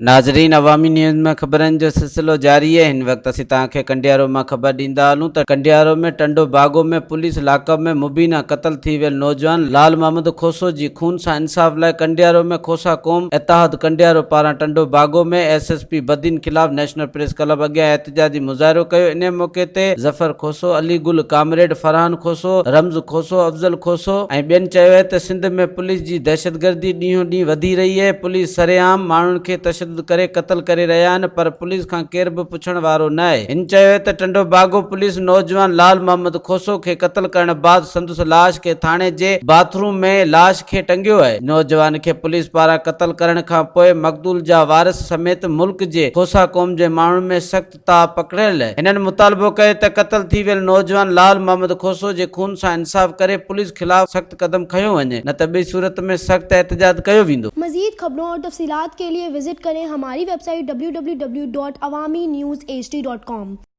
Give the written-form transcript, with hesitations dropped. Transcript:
ناظرين عوامي نيوز ۾ خبرن جو سلسلو جاري آهي هن وقت اسين توهان کي ڪنڊيارو مان خبر ڏيندا هلون ته ڪنڊيارو ۾ ٽنڊو باگو ۾ پوليس لاڪپ ۾ مبينا قتل ٿي ويل نوجوان لال محمد کوسو جي خون سان انصاف لاء ڪنڊيارو ۾ کوسا قوم اتحاد ڪنڊيارو پاران Tando Bago ۾ S S P Badin خلاف نيشنل پريس ڪلب اڳيان احتجاجي مظاهرو ڪيو انهي موقعي تي ظفر کوسو، علي گل، ڪامريڊ فرحان کوسو، رمز کوسو، افضل کوسو ۽ ٻين چيو آهي ته سنڌ ۾ پوليس جي دهشتگردي ڏينهون ڏينهن وڌي رهي اهي، پوليس سرعام ماڻهن کي تشدد ڪري قتل ڪري رهيا آهن پر پوليس کان ڪير به پڇڻ وارو نه آهي. هن چيو آهي ته ٽنڊو باگو پوليس نوجوان لال محمد کوسو کي قتل ڪرڻ بعد سندس لاش کي ٿاڻي جي باٿ روم ۾ لاش کي ٽنگيو آهي، نوجوان کي پوليس پاران قتل ڪرڻ کان پوء مقتول جا وارث سميت ملڪ جي کوسا قوم جي ماڻهن ۾ سخت تاء پکڙيل هنن مطالبو ڪيو ته قتل ٿي ويل نوجوان لال محمد کوسو جي خون سان انصاف ڪري پوليس خلاف سخت قدم کنيو وڃي نه ته ٻي صورت ۾ سخت احتجاج ڪيو ويندو. مزيد خبرون اور تفصيلات کے لئے وزٽ ڪرين ھماري web site www.awamiNewsHD.com.